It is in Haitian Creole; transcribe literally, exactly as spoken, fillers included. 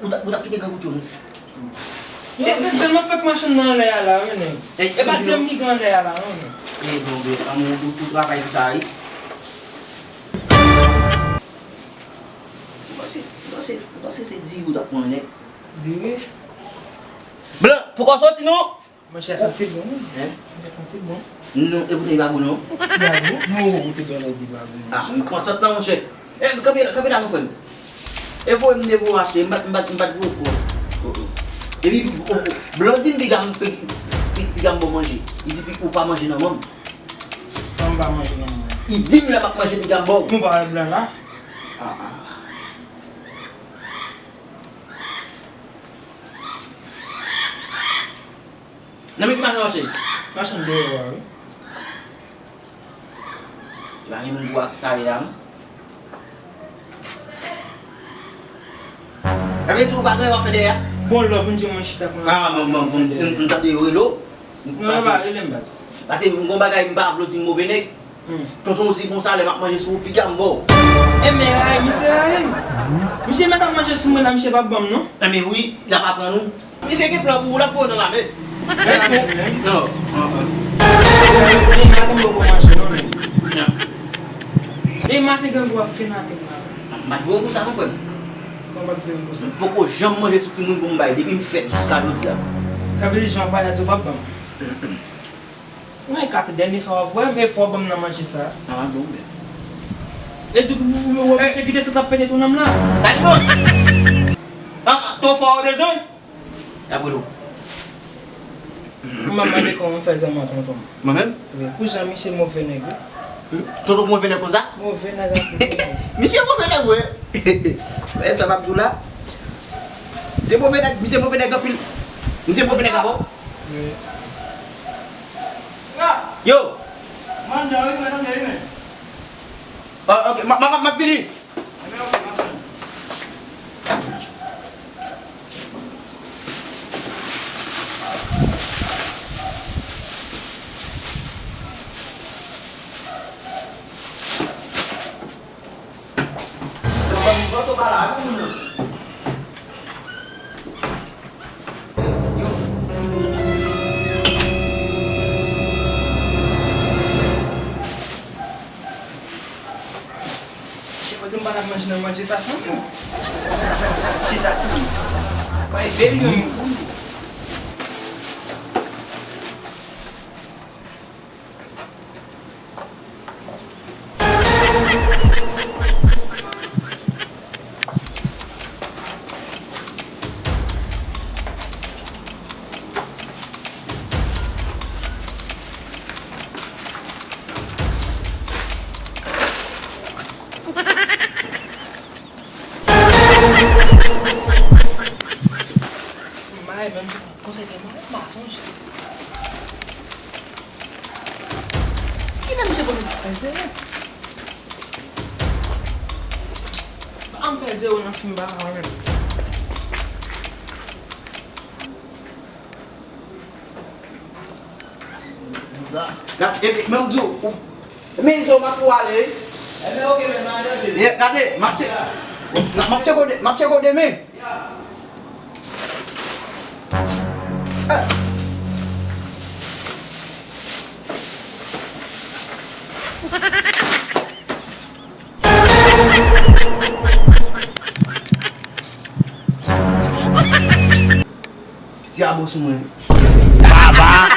Ou t ap, ou t ap kite grangou tchoum. Yo, se tèlman fèk machann nan anlè a la, wi, nèg. E pa tèm ki gen anlè a la, non, nèg. E bon, bro, an ou, ou, ou travay pou sa, wi. Ou panse, ou panse, ou panse se diri ou t ap pran, nèg? Diri? Blan, poko soti, non? Monchè, santi l bon, wi. Hein? Monchè, santi l bon. Non, e poutan li pa gou, non? Li pa gou? Non, ou te byen lè di pa gou, monchè. Ah, m pran sant lan, monchè. E, kanpe la, kanpe la, non, frè m. E voye m, e voye m achte, m pa t, m pa t, m pa t voye pou ou. Oh, oh. Epi, oh, oh, Blondine piga m, pi-, pi-, piga m bon manje. Li di, pi-, ou pa manje nan men m. Kòman m pa manje nan men w? Li di m lè m ap manje piga m ba w. Ou pa wè blan la? Ah, ah. Nan men ki machann w achte? Machann deyò a, wi. Li pa gen moun pou ak sa ye a, non? Sa vle di ou pa gen w ap fè dèyè a? Bon, love, m di mwen chita pou... Ah, bon, bon, bon, m, m tande yo rele w. Non, non, pa rele m, baz. Paske m gon bagay m pa vle w di m move nèg. Hmm. Tonton w di konsa lè m ap manje sou ou, piga m ba w. Enben, rayi, misye rayi m. Misye mèt ap manje sou mwen la, misye p ap ban m, non. Enben wi, l ap aprann ou. Misye gen plan pou ou, l ap voye w nan lame. Lame, menm? Non. An, an. Demen maten m poko manje non, menm. Non. Demen maten grangou ap fenake m la. M pa t voye w pou sa non, frè m. Kòman w pa t voye m pou sa? M poko janm manje sou timoun pou m bay, depi m fèt jiska jodi a. Sa vle di jan w pale a di w p ap ban m. Mwen kase dènye sa w ap voye m, e fò w ban m nan manje sa. Ah, bon, men. E di w, w, w, w oblije kite sa t ap pete tou nan m la. Gade bon. Ah, twò fò ou bezwen? Apre nou. M ap mande kòman w fè zanmi tonton m. Mwen menm? Wi, pou jan misye move nèg, wi. Tonton move nèg konsa? Move nèg anpil. Misye move nèg, wi. Wè sa m ap di w la? Misye move nèg, misye move nèg anpil. Misye move nèg ankò? Wi. Yo! Mande, wi, mwen tande, wi, men. Ah, ok, m ap, m ap, m ap vini. Chèf, se m pa t ap manje nan manje sa, fanmi. Chita. Bay bel yo. May menm jan konsèy te mwen, m pa sonje. Kilè misye konn fè zewo? An fè zewo nan fim pa ka menm. Gad, epi, men w di w, men izo m ap pou ale, wi. Enben, oke, men, m a tande. Ye, gade, m ap tche-, m ap tcheke w de-, m ap tcheke w demen. Piti a bon sou mwen. Baba!